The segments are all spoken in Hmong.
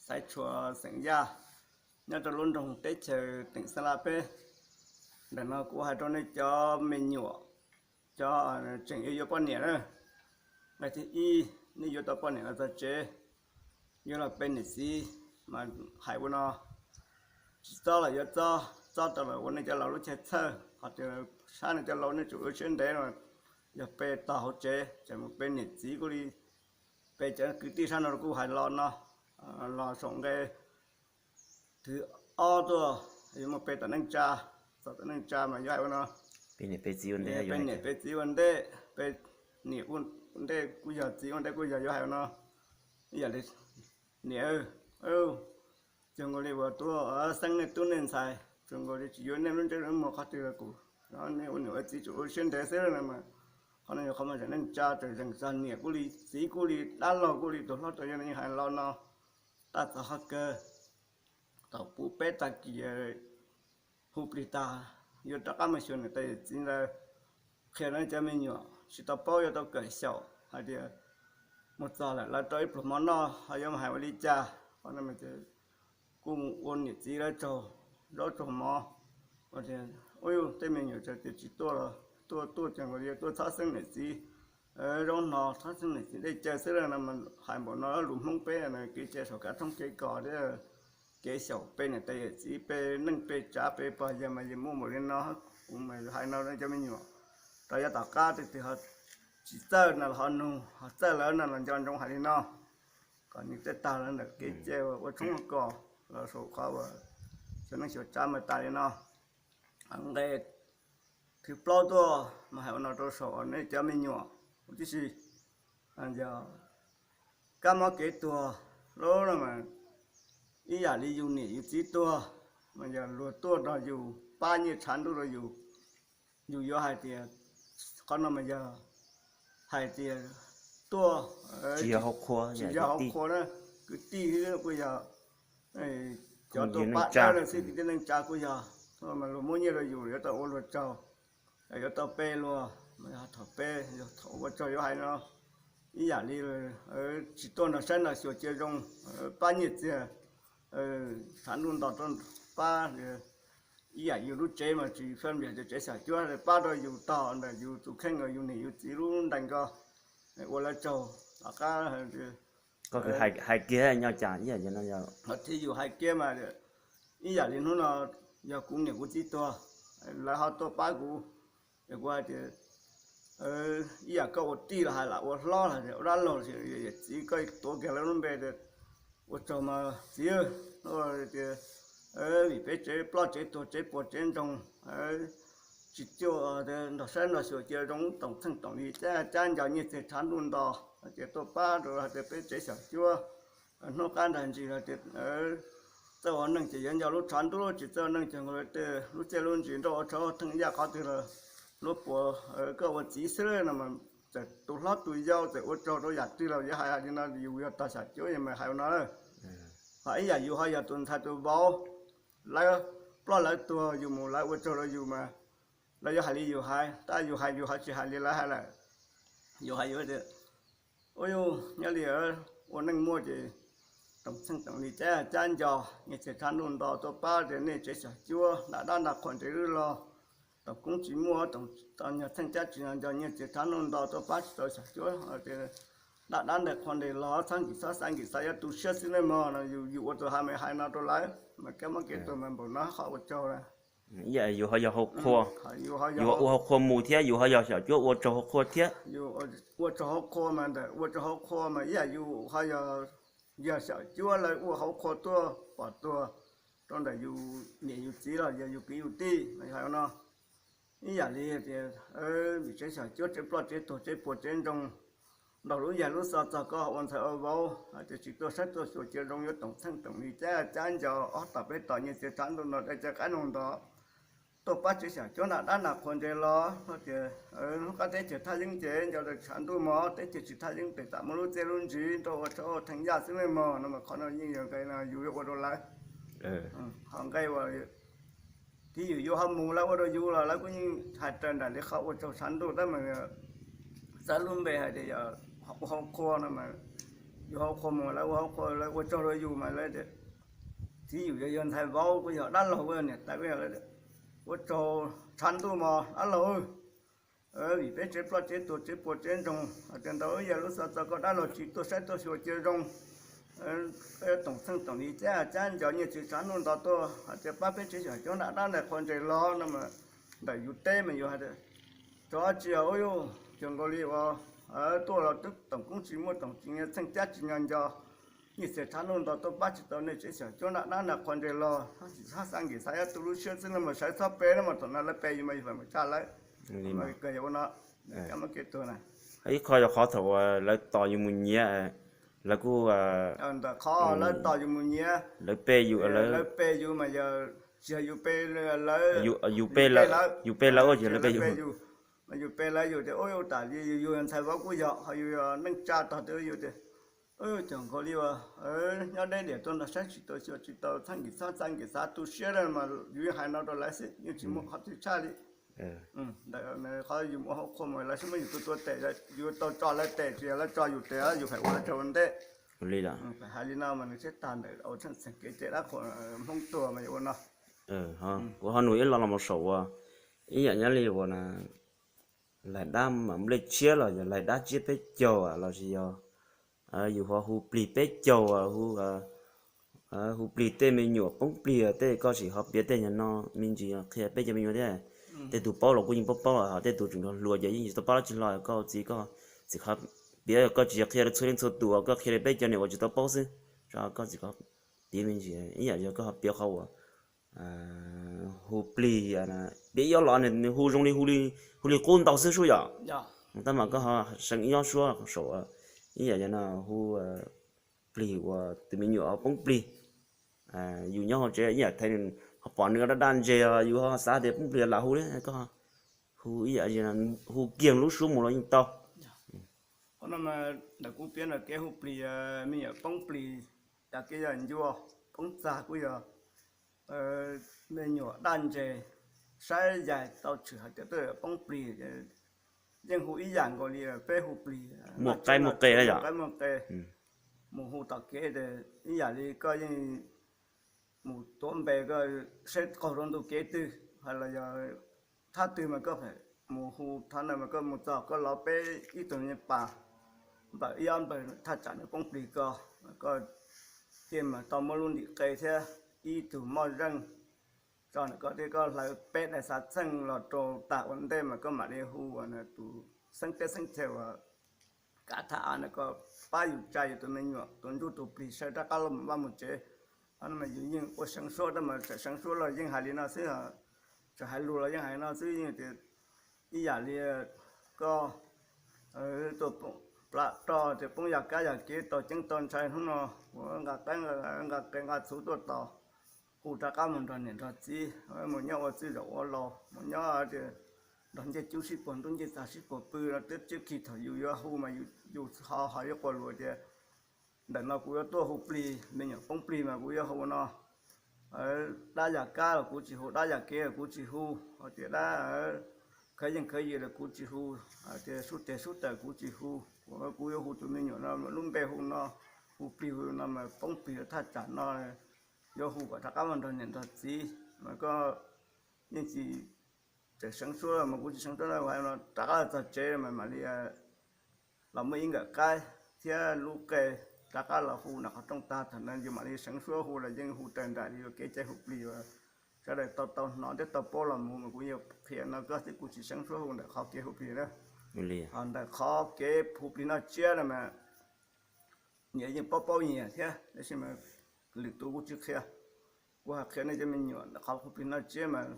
Xaiv Tshuas xeem Yaj, nyob rau lub nroog teb chaws teem Xeeb Las peb. Ntawm no kuv hais rau nej cov me nyuam, cov tseem yuav yuav poj niam na. Nqe thib ib, nej yuav tau poj niam los txog tsev, yuav los pe niam txiv mas hais ua no: tsis txob los yuav txob, txob tau los ua nej cov laus lub chaw txhawj, qhov tias sab nej cov laus nej tsum ua siab ntev no, yog pe tog hauv tsev ces mus pe niam txiv kuj li, pe cov kwv tij sab no kuj hais los no, los saum nqe thib ob tuaj, yuav mus pe tom neej tsa, txog tom neej tsa mas yuav hais ua no: pe niam pe txiv ua ntej, pe niam ua ntej kuj yog, txiv ua ntej kuj yog, yuav hais ua no: Ib yam li, niam, cuag nkaus li uas tuaj xeeb nej tub nej ntxhais, cuag nkaus li tsis yuav nej lub ntsej lub muag qhov twg los kuj, nej ua niam ua txiv tsum ua siab ntev xwb na mas. Qhov no yog qhov mas tseem neej tsa, tseem zeem txog niam kuj li, txiv kuj li, dab laug kuj li, tus hlob tus yau yeej hais los no. Tab tom qhov kawg, thaum puv peb tag kis hu plig tag, yuav rov qab mus xyuas niam tais yawm txiv ntawd, qhia rau nej cov me nyuam tsis tau paub yuav tau kawm xyaum hais tias mus txog lawm lawv rau ib pluag mov noj ho yuav mus hais ua li cas. Qhov no ces kuj mus ua niam txiv lawv tsaug zaub tsaug mov, ua tias, ub, tej me nyuam txawm tias tsis tuaj los tuaj, tuaj ces nkaus yuav tuaj txhob xeeb niam txiv zaub hno, txhob xeeb niam txiv dej cawv xwb no mas hais npaum no lus Hmoob peb kev cai saum kav thoob kev kos thiab kev xyaum pe niam tais yawm txiv, pe neej pe tsav pe pog yawg mas yeej muaj npaum li no. Kuv mas hais no rau cov me nyuam rau yav tom qab, tej tus ho tsis txawj no los ho nug, ho txawj lawm no los nco ntsoov hais li no, kom nws thiaj tag lawv ntawm kev cai ua tshoob ua kos los saum qhov uas xyuas neej xyuas tsav mas tas li no. Nqe thib plaub tuaj mas hais ua no rau saum nej cov me nyuam huv tib si, yog kab mob kev tuag lub no mas ib yam li yus niam yus txiv tuag, mas yog luag tuaj nrog yus pab nyiaj tshav ntuj rau yus, yus yuav hais tias, qhov no mas yog hais tias tuaj tsis yog hauv qhua na, kwv tij kuj yog, cov tuaj pab dawb no xwb, kwv tij neej tsa kuj yog, mas luag muab nyiaj rau yus yuav tau ua luag tsaug, yuav tau pe luag, mas yog thaum pe, yog thaum ua tsaug yuav hais no. Ib yam li tsis tuaj nrog saib nrog xyuas cia zoo, pab nyiaj txiag, tshav ntuj nto tuaj pab, ib yam yus lub tsev mas tsis faj npias cov tsev xyom cuab, pab rau yus tog ntawm yus tus kheej, yus niam yus txiv lub ntees ko, ua lawv tsaug tom qab. Hais kiag nyob cas ib yam no, thiab yus hais kiag mas ib yam li hnub no yog kuv niam kuv txiv tuag, lawv ho tuaj pab kuv, es kuv hais tias ib yam koj ua tij los hais, lam ua hlob los ua dab laug, yawm txiv koj tuav kiag lawv lub npe tias ua tsaug mas txiv, tias vim peb tsev ploj tsev tuag tsev puas tsev ntsoog, tsis cuaj nrog saib nrog xyuas cia zoo, toom txheej toom li cab cab nco nyiaj txiag tshav ntuj nto, ces tuaj pab rau hais tias peb tsev xyom cuab hnub qab nrag ntsis los tias txawj ua neej ces yuav nco lub tshav ntuj, tsis txawj ua neej ces nkaus tej lub txiaj lub ntsig nrauj ua tsho theej yaj qhov twg los luag puas koj ua txiv xwb no mas, txawm tus hlob tus yau txawm ua tsaug rau yam twg los yuav hais li no, yus yog tog xyom cuab mas hais ua no. Ho ib yam yus ho yog tus ntxhais tus vauv, lawv ploj lawv tuag yus mus lawv ua tsaug rau yus mas lawv yuav hais li yus hais, tab yus hais yus ho tsis hais li lawv hais lawm. Yus hais yus tias, ua yus nyob li ua neej muaj ces toom txheej toom li cab cab nco, nyiaj txiag tshav ntuj nto tuaj pab tias nej tsev xyom cuab nram dab nram qhua ntev lug los, toom koob tsis muaj, tau nyuag txheej cab tsis nco, nyiaj txiag tshav ntuj nto tuaj pab tsis tau xyom cuab, nram dab nram qhua ntev los txhob nkim txhob xav, nkim xav yuav tu siab xwb nej mog no. Yus ua tus ha me hais no rau lawv mas kab mob kev tuag mas npaum no qhov ua tsaug lawm. Ib yam yus ho yog hauv qhua, yus ua hauv qhua mus thiab yus ho yog xyom cuab ua tsaug hauv qhua thiab. Ua tsaug hauv qhua mas ntawm ua tsaug hauv qhua mas ib yam yus ho yog, yog xyom cuab lawv ua hauv qhua tuaj pom tuag rau ntawm yus niam yus txiv los yog yus kwv yus tij mas yus hais ua no. Ib yam li tias vim tsev xyom cuab tsev ploj tsev tuag tsev puas tsev ntsoog, nrog lub yag lub xov txog koj ua ntxhais ua vauv hais tias tsis tuaj saib tuaj xyuas cia zoo yuav toom txheej toom li cab cab nco ob tom peb tom nyiaj txiag tshav ntuj nto dej cawv qab ntuj nto tuaj pab tsev xyom cuab nram dab nram qhua ntev los tias hnub qab teb chaws thaj yeeb ces nco tshav ntuj mog, teb chaws tsis thaj yeeb pem tam muaj lub txiaj lub ntsig nrauj ua tsho theej yaj xwb nej mog no mas qhov no yeej yog nqe no yus yuav ua rau lawv. Ho nqe uas thiab yus yuav ho mus lawv ua rau yus los lawv kuj yeej hais raws nraim li qhov ua tsaug tshav ntuj tab mas txawb lub npe hais tias yog ua hauv qhua no mas yus hauv qhua mus lawv ua hauv qhua, lawv ua tsaug rau yus mas lawv tias, txiv yus yog ntxhais vauv kuj yog dab laug, niam tais kuj yog, ua tsaug tshav ntuj mog dab laug. Vim peb tsev ploj tsev tuag tsev puas tsev ntsoog hais tias ntawd yog lub xyoo txog koj dab laug tsis tuaj saib tuaj xyuas cia zoo, toom txheej toom li cab cab nco nyiaj txiag tshav ntuj nto tuaj hais tias pab peb tsev xyom coob nram dab ntawm qhua ntses los no mas, ntawm yus teb mas yus hais tias, tso tsis yog ub yus cog nkaus li uas tuaj los twb toom koob tsis muaj toom tsis nyiaj txheej cab tsis nco nco, nyiaj txiag tshav ntuj nto tuaj pab tsis tau nej tsev xyom coob nram dab ntawm qhua ntses los, tsis txhob xav nkim xav yog tu lub siab xwb no mas sawv txhob pe no mas thaum no lawv pe yus mas yus feem mus tsa lawv, ua no, ib qho yog qhov thaum uas lawv tos yus mus nyiav, lawv kuj, ntawm qhov lawv tos yus mus nyiav, lawv pe yus, lawv pe yus mas yog tsis yog yus pe lawv, yus pe lawv, yus pe lawv ua ces lawv pe yus, yus pe lawv yus tias ub yus tas li yus yog ntxhais vauv kuj yog ho yus yog neej tsa tog tias yus tias cog nkaus li uas nyob deb diam tuaj nrog saib tsis tau xyuas tsis tau txhab nkim txhab txhab nkim txhab tu siab mas yus yeej hais no rau lawv xwb yeej tsis muaj qhov twg tshaj li. Ntawm qhov yus mus hauv qhua mus lawv sib muab yus tua tua tes, yus tau tso lawv tes tsis yog lawv tso yus tes yus feem ua lawv tsaug ua ntej. Hais li no mas nws thiaj tag ntawm ua txheej txheem kev cai dab qhuas Hmoob tuag mas yus ua no. Kuv ho nug ib lo los mus saum uas ib yam nyob li uas laig dab mam nplej tshiab los yog laig dab tsiab peb caug los sis yog yus ho hu plig peb caug, hu plig tej me nyuam poob plig tej, koj tsis ho piav tej nyuag no me ntsis qhia peb cov me nyuam thiab. Tej tus paub los kuj yeej paub paub, ho tej tus tseem hluas ces yeej tsis tau paub dab tsi hlo, koj txiv koj txiv qhov piav koj tsis yog qhia rau txhua leej txhua tus, koj qhia rau peb cov niam uas tsis tau paub xwb. Tso koj txiv qhov piav me ntsis, ib yam yog koj ho piav qhov uas hu plig, piav ib ob lo nws hu zoo li, hu li qub ntau xwb sub yom. Tab mas koj ho seev ib ob suab saum ib yam yog no hu plig uas tus me nyuam poob plig, yus nyob hauv tsev ib yam thaiv nws ho pom nws daj daj ntse, yus ho xav tias poob plig lam hu li, koj hu ib yam hu kiag lub suab mus los yeej tau. Qhov no mas ntawm kuv piav ntawm kev hu plig me nyuam poob plig, tas kev yog ncua poob txag kuj yog me nyuam daj ntse, saib yaig tau tshwm hais tias twb poob plig, yeej hu ib yam nkaus li peb hu plig muaj qaib muaj qe, qaib muaj qe, mus hu tom kev tes ib yam li koj yeej mus tuav npe koj saib qaug rau ntu kev twg hais los yog thab twg mas koj mus hu thab ntawd mas koj mus txog koj los peb ib tug pas nplawm ib ob nplawg thaj tsam nws poob plig ko, koj thiaj mas tau muab lub ntim qe thiab ib tug moj zeej tso ntawm koj thiab koj hlawv peb daim xav txheej los rau tas ua ntej mas koj mam li hu tus xeeb teb xeeb chaw uas kav thaj av ntawd koj pab yus tsa yus tus me nyuam tus ntsuj tus plig sawv rov qab los mus vaj mus tsev. Qhov no mas yus yeej ua seev suab tab mas tseem seev suab los yeej hais li no xwb, tseem hais lus los yeej hais li no xwb, yeej tias ib yam li koj tuaj plam roj tias poob yam kab yam kev tau ceeb tau ntshai hnub no, ua nqa qaib nqa qe nqa txhuv tuaj tos, hu rov qab mus nrog niam nrog txiv, mus nyob ua txwj zaum ua laus, mus nyob tias nrog ncej cub sib puag ntub ncej txag sib puag pw no twb tsis khi thaum yus yuav hu mas yus ho ho yuav quas lus tias ntawm no kuv yuav tuaj hu plig, me nyuam poob plig mas kuv yuav hu no. Dab yam kab los kuv tsis hu, dab yam kev los kuv tsis hu, ho tias dab khawv yeej khawv yim los kuv tsis hu, tias sub teg sub taws kuv tsis hu. Kuv yuav hu tus me nyuam no lub npe hu no, hu plig hu no mas poob plig thaj tsam no, yuav hu kom rov qab mus nrog niam nrog txiv. Mas koj yeej tsis tseem seev suab mas kuv tsis seev suab no, rov qab los txog tsev mas mam li los muaj ib nkawm qaib thiab lub qe rov qab los hu nram qhov rooj tag, thaum no yus mam li seev suab hu los yeej hu raws nraim li yuav kev cai hu plig uas sawv daws tau tau hnov thiab tau paub los mus, mas kuv yuav qhia no koj thiab kuv tsis seev suab hu ntawm qhov kev hu plig na. Ho ntawm qhov kev hu plig noj tsiab no mas nyias yeej paub paub nyias thiab, tab sis mas lwm tus kuv tsis qhia. Kuv hais qhia nej cov me nyuam ntawm qhov hu plig noj tsiab mas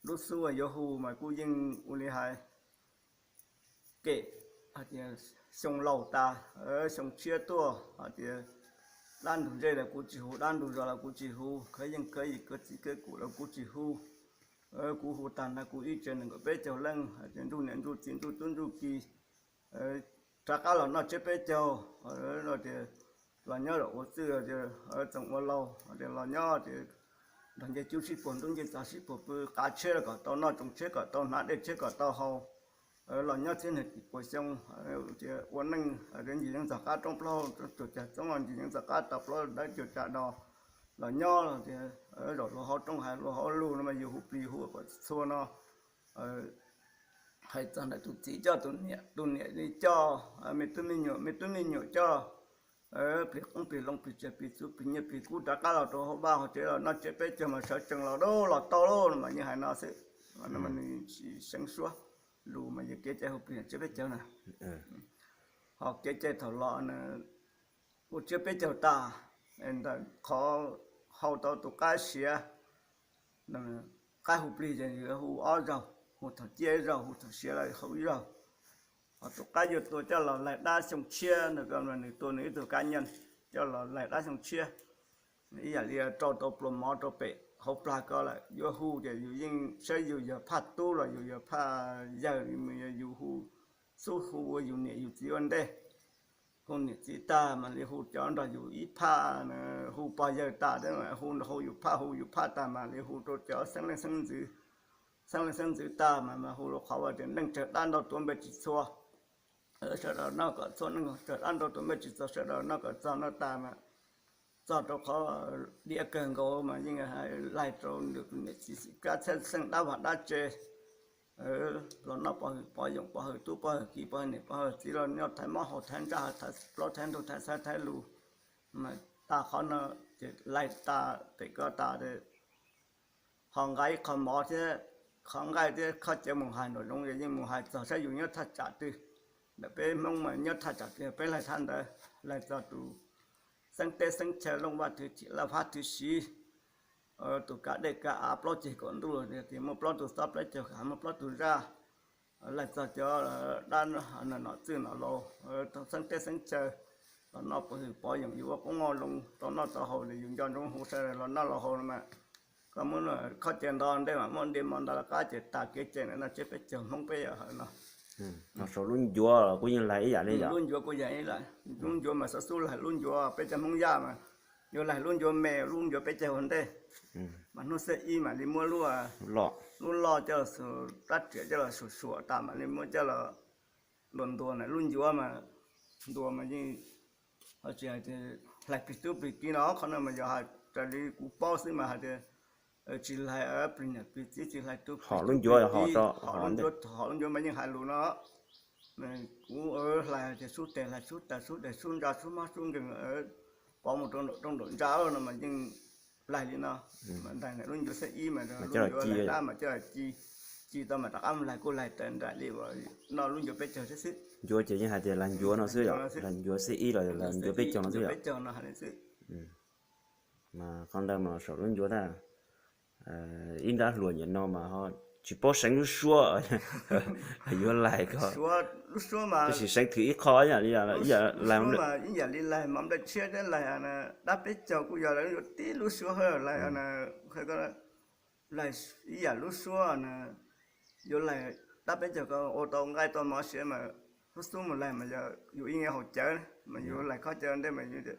lub xub uas yuav hu mas kuj yeej ua li hais kem hais tias xyoo laus tas, xyoo tshiab tuaj hais tias dab ntug zej los kuv tsis hu, dab ntug zos los kuv tsis hu, khawv yeej khawv yim kawv txiv kawv kum los kuv tsis hu. Kuv hu tag nrho kuv ib tsev nees nkaum peb caug leej hais tias ntsuj niam ntsuj txiv ntsuj tub ntsuj ki rov qab los noj tsiab peb caug, tias los nyob los ua txwj tias txoos ua laus tias los nyob tias nrog ncej cub sib puag ntub ncej txag sib puag pw, qav tshiab los kom tau noj, tsoos tshiab kom tau hnav, dej tshiab kom tau haus, los nyob txhiab nees tim puas xyoo, ua neej ntsis yeej txog qab roob plaub hau cuag cag txoob, ntsis yeej txog qab tau plaub dawb cuag cag do, los nyob los tias zaum luag hauv roob hais luag hauv lug no mas yus hu plig hu kom txhua no. Hais txog ntawm tus txiv coj tus niam, tus niam li coj me tub me nyuam, me tub me nyuam coj plig qoob plig loo plig tsiaj plig txhu plig nyiaj plig kub rov qab los rau hauv vaj hauv tsev los noj tsiab peb caug mas sawv tsees los dab los tau lauj no mas yeej hais no xwb. Nws tsis seev suab lus mas yog kev cai hu plig tsiab peb caug na. Ho kev cai thaum los ua tsiab peb caug tas, ntawm qhov hau tau tus qaib siav, qaib hu plig ces hu ob zaug, hu thaum ciaj ib zaug, hu thaum siav los hu ib zaug. Ho tus qaib yuav tua coj los laig dab xyoo tshiab no, nws tua nws ib tug kab nyeej coj los laig dab xyoo tshiab, ib yam li rau tau pluas mov rau pem hauv plag ko lawm yuav hu ces yus yeej saib yus yog phaj tub los yus yog phaj yawg li, yus hu, xub hu ua yus niam yus txiv ua ntej. Hu niam txiv tag mam li hu cov nrog yus ib phaj, hu pog yawg tas thiab hu hu yus phaj, hu yus phaj tas mam li hu rau cov xeeb leej xeeb ntxwv. Xeeb leej xeeb ntxwv tag mas mas hu rau qhov uas tias neej tsawg dab ntau tuav npe tsis txhua, sawv daws noj kom txhua, neej tsawg dab ntau tuav npe tsis txhua, sawv daws noj kom txog noj tas mas txog rau qhov diav kawg nkaus mas yeej laig rau nws niam txiv xim kab txheeb xeej dab vaj dab tse los noj pov hwm pov yoom, pov hwm tub pov hwm kiv, pov hwm niam pov hwm txiv los nyob thaiv mob haus thaiv ntsaj, thaiv plaub thaiv ntug, thaiv xawb thaiv lus. Mas tas qhov no ces laig tas pem ko tas, ho nqa ib qho mov thiab qhov nqaij thiab khob cawv mus hais nraum zoov, yeej mus hais txog saib yus nyob thaj tsam twg. Ntawm peb Hmoob mas nyob thaj tsam twg peb laig thaj ntawd, laig txog tus xeeb teb xeeb chaw looj vaj thwv chim laj fab thwv siv, tus kav dej kav av plaub ceg kaum ntuj los tias muaj plaub tug xob plaub caug kav, muaj plaub tug zaj, laig txog cov dab nom txwj nom laus, xeeb teb xeeb chaw los noj pov hwm pov yoom, yus ua qoob ua loo tau noj tau haus, yus nco ntsoov hu sawv daws los noj los haus no mas koj muab khob cawv nto ntej mas muaj nti mo nto lawv qab ces tas kev cai ntawm no tsiab peb caug Hmoob peb yam hawm no. Saum lub ncuav los kuj yeej laig ib yam li yom. Lub ncuav kuj yog ib, lub ncuav mas xub xub laig lub ncuav peb cov Hmoob Yaj mas yuav laig lub ncuav me, lub ncuav peb caug ua ntej, mas hnub xiab ib mam li muab lub, lub loj coj los, rab riam coj los suam suam tas mam li muab coj los ntuas ntuas na. Lub ncuav mas ntuas mas yeej ho tsis hais tias laig plig tub plig kiv no, qhov no mas yog hais raws li kuv paub xwb mas hais tias tsis laig plig niam plig txiv, tsis laig tub plig tub plig kiv, ho lub ncuav mas yeej hais lus no. Kuv laig tias sub tes laig sub taw sub tes sub ntsa sub mob sub nkeeg pov mus rau nraum rooj nraum ntsa no mas yeej laig li no. Mas ntais ntawm lub ncuav xiab ib mas lub ncuav laig dab mas coj ci, ci tau mas rov qab mus laig kuj laig raws nraim li uas noj lub ncuav peb caug thiab xwb. Ncuav ces yeej hais tias laig ncuav no xwb yom, laig ncuav xiab ib los laig ncuav peb caug no xwb yom. Mas qhov ntawd mas saum lub ncuav tab ib nrab hluas nim no mas ho tsis paub seev lub suab yuav laig ko, lub suab mas tab sis seev thwm ib qho ib yam li, ib yam li laig mov nplej tshiab thiab laig dab peb caug kuj yog laig tib lub suab hawb laig, laig ib yam lub suab na, yuav laig dab peb caug ko ua tau nqaij tau mov siav mas xub xub mus laig mas yog yus ib nyuag haus cawv mas yus laig khob cawv ntej mas yus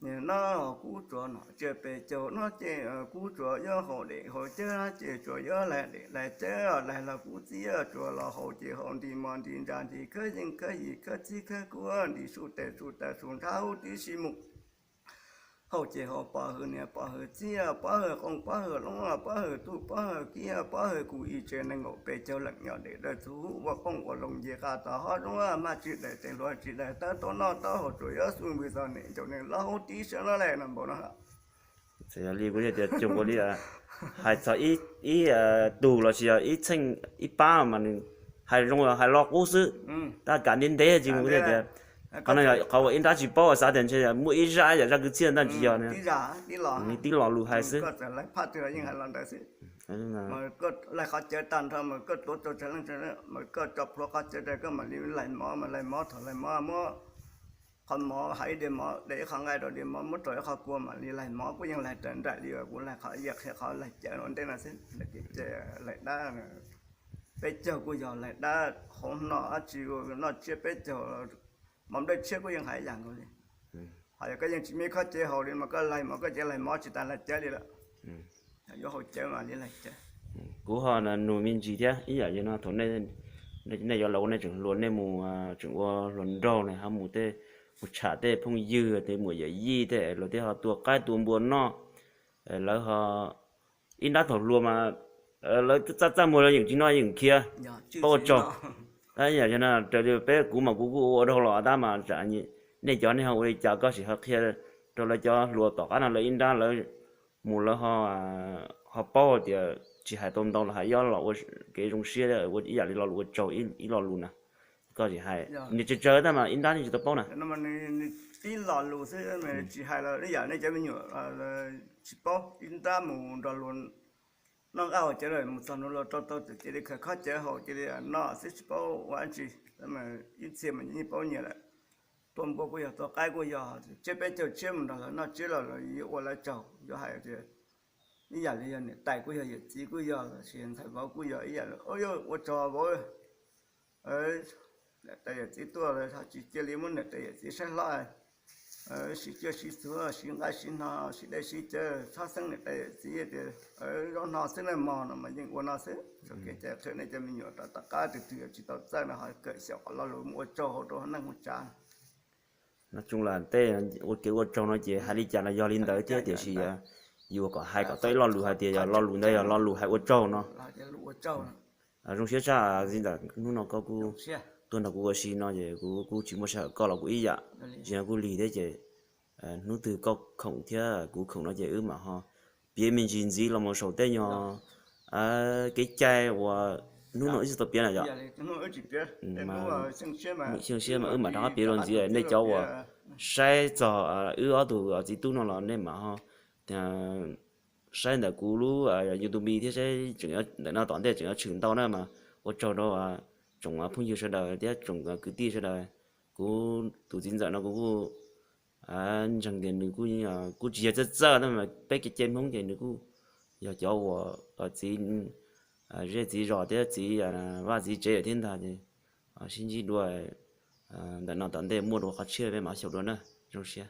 no kub tsuas nom tsiaj pes caug no ces kub tsuas yuav haus dej haus cawv no ces tsuas yuav laig dej laig cawv, laig los kub txiab tsuas los haus ces haus nti mov nti ntsa nti khawb yeej khawb yim khawb txib khawb kub nti sub tes sub taw sub ntshav huv tib si mus. Haus ces haus pov hwm niam pov hwm txiv, pov hwm qoob pov hwm loob, pov hwm tub pov hwm kiv, pov hwm kuv ib tsev nees nkaum pes caug leej nyob deb dawb txhua huv ua qoob ua loo nce qab tau hov zoo, maj tsis daim tes hluas tsis daim tawb tau noj tau haus tsuas yuav xub npws txog niam ncaus neeg los huv tib si no lawm no npaum no. Txawm yog li kuv yog tias coob ua li hais txog ib tug los sis yog ib txheej ib pab mas nws hais zoo hais lo qub xwb, tab kav ntev ntev tsis mus kuv yog tias qhov no yog qhov uas ib nrab tsis paub xav tias ntshe muaj ib zaj yam zaj kwv txhiaj ntag, tsis yog, tib lo lus hais xwb. Laig qhov cawv tag nrho mas koj tuav rau tag leej, mas koj tso plhuav qhov cawv tas koj mam li laig mov, mas laig mov thaum laig mov muab qhov mov hais ib diav mov, de ib qho nqaij rau diav mov, muab rau ib qho kua mam li laig mov, kuj yeej laig raws nraim li uas kuv laig qhov yam qhia qhov laig cawv ua ntej no xwb. Laig dab peb caug kuj yog laig dab hauv no dab tsi, noj tsiab peb caug, mov nplej tshiab kuj yeej hais ib yam nkaus li. Ho yog koj yeej tsis muaj khob cawv haus li mas koj laig mov koj ces laig mov tsis tas laig cawv li lawm. Yuav haus cawv mas li laig cawv. Kuv ho nug me ntsis thiab ib yam li no thaum nej Nej cov laus nej tseem hluas, nej mus tseem ua hluas nraug ne, ho mus tej, mus tsham tej phooj ywg tej, muam yawm yij tej, lawv thiaj ho tua qaib tua npua noj. Lawv ho ib nrab thaum hluas mas lawv txaj txaj muag los yeej tsis noj yeej khiav, paub ua tsaug. Yog no raws li peb, kuv mas kuv kuj ua dhau los tab mas tsam nej cov nej ho ua li cas koj sim ho qhia rau lawv cov hluas tom qab no lawv ib nrab lawv mus lawv ho paub tias tsis hais tau ntau los hais ib los ua kev zoo siab ua ib yam li lo lus ua tsaug ib lo lus na. Koj sim hais nws tsawg tsawg tab mas ib nrab nej tsis tau paub na. Nws tib lo lus xwb, tsis hais los ib yam nej cov me nyuam tsis paub, ib nrab mus nrog luag noj nqaij haus cawv lawm mus txog nrog luag rau tau cia li khawv khob cawv haus cia li noj xwb tsis paub ua dab tsi. Ib txhia mas yeej paub nyias lawm. Tua npua kuj yog, tua qaib kuj yog, tsiab peb caug tsiab mus nrog lawv noj tsiab los yuav ua lawv tsaug, yuav hais tias ib yam li yog niam tais kuj yog, yawm txiv kuj yog, los sis ntxhais vauv kuj yog ib yam li ua tsaug vauv, niam tais yawm txiv tuaj ho tsis cia li muab niam tais yawm txiv saib hlob, sib cuag sib txuag sib nqaij sib hno sib dej sib cawv txhob xeeb niam tais yawm txiv tias zaub hno xwb nej mog no mas yeej ua no xwb. Txoj kev cai qhia nej cov me nyuam rau tom qab twg twg yuav tsis tau txawj no ho kawm xyaum qhov lo lus mus ua tsaug hauv rau hauv neej hauv tsav. Nyob zoo los tej ua kev ua tsaug no ces hais li cas los yog li ntawd thiab tiam sis yus kom hais kom tau ib lo lus hais tias yog lo lus ntawd yog lo lus hais ua tsaug no. Zoo siab tshaj txiv ntxawm hnub no koj kuj tuaj nrog kuv ua si no ces kuv kuj tsis muaj sij hawm, koj los kuj ib yam, tsis no kuj lig thiab ces hnub twg koj khoom thiab kuv khoom no ces wb mam ho piav me ntsis ntxiv los mus saum tej nyuag kev cai uas hnub no wb tsis tau piav na yom. Xyoo siab mas wb mam rov qab piav dua ntxiv, nej cov uas saib txog wb ob tug txiv tub no los nej mam ho saib ntawm kuv lub YouTube thiab saib ntawm no tom ntej tseem yuav tshwm ntau na mas ua tsaug rau tsoom phooj ywg sawv daws thiab tsoom kwv tij sawv daws. Kuv tus txiv ntxawm no kuv kuj ntseeg tias nws kuj tsis yog txawj txawj tab mas peb kev cai Hmoob ces nws kuj yog cov uas txiv zej txiv zos thiab txiv vaj txiv tsev thiab ntag ces sib ntsib dua ntawm no tom ntej muaj dua qhov tshiab peb mam xyaum dua na. Zoo siab.